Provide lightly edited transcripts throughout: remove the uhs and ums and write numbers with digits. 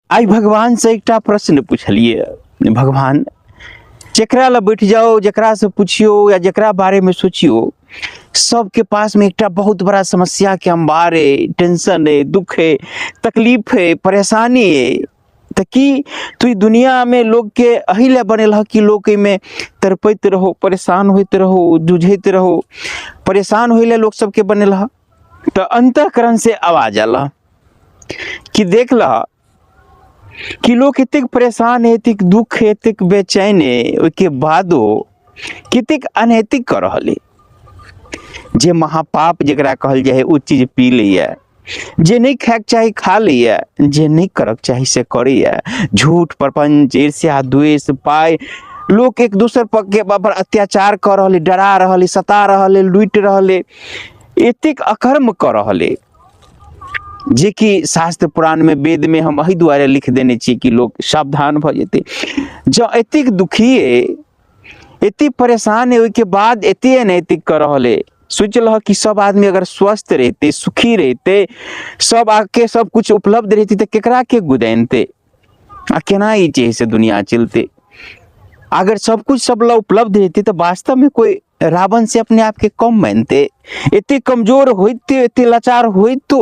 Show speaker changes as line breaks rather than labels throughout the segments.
आइ भगवानसँ एकटा प्रश्न पुछलियै, भगवान जकरा लग बैठ जाउ, जकरासँ पुछियौ या जकरा बारेमे सोचियौ, सबके पासमे एकटा बहुत बड़ा समस्याके अम्बार अइ, टेंशन अइ, दुःख अइ, तकलीफ अइ, परेशानी अइ। तऽ की तू ई दुनियामे लोकके एहि लए बनेलहक कि लोक एहिमे तड़पैत रहौ, परेशान होइत रहौ, जूझैत रहौ, परेशान होइ लए लोक सबके बनेलहक? तऽ अन्तःकरण से आवाज आयल कि देख लह कि लोक एतेक परेशान है, एतेक दुख है, एतेक बेचैन है, ओहिके बादो कतेक अनैतिक कऽ रहल है। जे महापाप जकरा कहल जाइ है ओ चीज पी लैए, जे नहि खायके चाही खा लैए, जे नहि करक चाही से करैए। झूठ, प्रपंच, ईर्ष्या, द्वेष, पाइ, लोक एक दोसर पर के पर अत्याचार कऽ रहल है, डरा रहल है, सता रहल है, लूटि रहल है, एतेक अकर्म कऽ रहल है, जेकि शास्त्र पुराण में वेद में हम एहि दुआरे लिख देने छी कि लोक सावधान भऽ जेतै। जँ एतेक दुखी अइ, एतेक परेशान अइ, ओहिके बाद एते अनैतिक कऽ रहल अइ, सोचि लहक कि सब आदमी अगर स्वस्थ रहितै, सुखी रहितै, सब आके सब कुछ उपलब्ध रहितै, तऽ केकरा के गुदानितै आ केना ई जे है से दुनिया चलतै? अगर सब कुछ सब लग उपलब्ध रहितै तऽ वास्तवमे कोइ रावण से अपने आप के कम मानते? एते कमजोर होइते, एते लाचार होइतो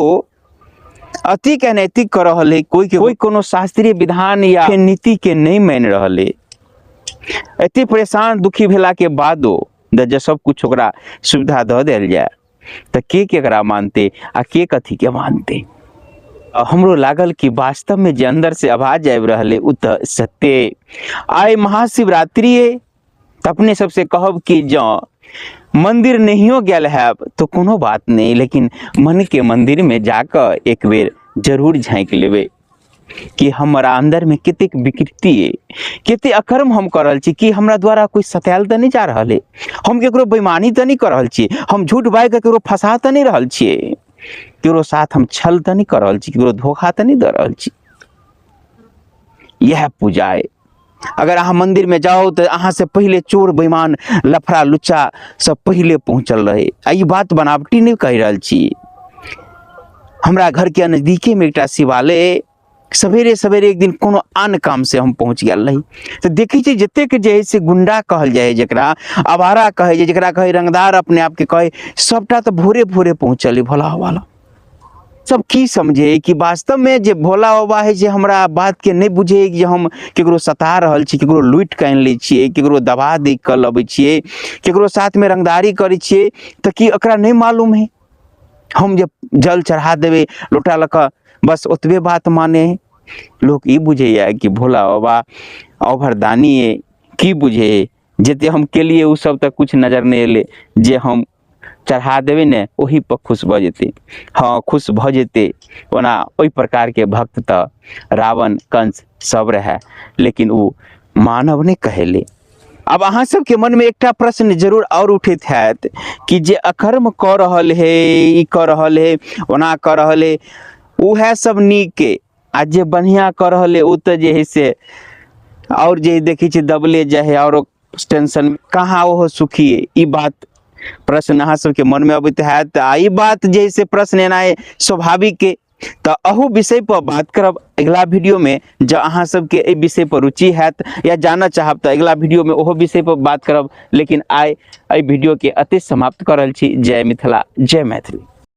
अति के अनैतिक कर रहल है, कोई के कोई कोनो शास्त्रीय विधान या नीति के नहीं मान रहल है। एते परेशान दुखी भेला के बादो जे सब कुछ ओकरा सुविधा दऽ देल जाय तऽ के केकरा मानते आ के कथी के मानते? हमरो लागल कि वास्तव में जे अंदर से आवाज आबि रहल है उ तऽ सत्य। आइ महाशिवरात्रि है, तऽ अपने सबसे कहब कि जँ मंदिर नहियो गेल हैब तऽ कोनो बात नहि, लेकिन मन के मंदिर में जाकऽ एक बेर जरूर झाँकि लेबै कि हमरा अंदर में कतेक विकृति अइ, कतेक अकर्म हम कऽ रहल छी, कि हमरा द्वारा कोइ सतायल तऽ नहि जा रहल अइ, हम केकरो बेईमानी तऽ नहि कऽ रहल छी, हम झूठ बाजि कऽ केकरो फँसा तऽ नहि रहल छियै, केकरो साथ हम छल तऽ नहि कऽ रहल छी, केकरो धोखा तऽ नहि दऽ रहल छी। इएह पूजा अइ। अगर अहाँ मंदिर में जाउ तऽ अहाँ से पहिले चोर, बेईमान, लफड़ा, लुच्चा सब पहिले पहुँचल रहे। आ ई बात बनावटी नहि कहि रहल छी। हमरा घर के नजदीके में एकटा शिवालय अइ, सवेरे सवेरे एक दिन कोनो आन काम से हम पहुँच गेल रही तऽ देखै छी जतेक जे है से गुंडा कहल जाइ है, जकरा आवारा कहै छै, जकरा कहै रंगदार अपने आपके कहै, सबटा तऽ भोरे भोरे पहुँचल है भोला बाबा लग। सब की समझे कि वास्तव में जे भोला बाबा है जे हमरा बात के नहीं बुझे कि हम केकरो सता रहल छी, केकरो लूटि कऽ आनि लै छियै, केकरो दबा दे कऽ लबै छियै, केकरो साथ में रंगदारी करै छियै, तऽ की ओकरा नहीं मालूम है? हम जे जल चढ़ा देबै लोटा लऽ कऽ, बस ओतबे बात माने है। लोक ई बुझैया कि भोला बाबा अभरदानी है, की बुझे है? जते हम केलियै ओ सब तऽ कुछ नजर नहि एलै, जे हम चढ़ा देबै ने ओही पर खुश भऽ जेतै। हँ, खुश भऽ जेतै। ओना ओहि प्रकारके भक्त तऽ रावण, कंस सब रहए, लेकिन ओ मानव नहि कहेलै। आब अहाँ सबके मनमे एकटा प्रश्न जरूर आओर उठैत हैत कि जे अकर्म कऽ रहल है, ई कऽ रहल है, ओना कऽ रहल है, उएह सब नीक है, आ जे बढ़िआँ कऽ रहल है ओ तऽ जे है से आओर जे देखै छियै दबले जाइ है, आओर टेंशन, कहाँ ओहो सुखी है? ई बात प्रश्न अहाँ सबके मनमे अबैत हैत। आ ई बात जे है से प्रश्न एनाइ स्वाभाविक है। तऽ अहू विषय पर बात करब अगिला वीडियोमे। जँ अहाँ सबके एहि विषय पर रुचि हैत या जानऽ चाहब तऽ अगिला वीडियोमे ओहो विषय पर बात करब, लेकिन आइ एहि वीडियोके एतहि समाप्त कऽ रहल छी। जय मिथिला, जय मैथिली।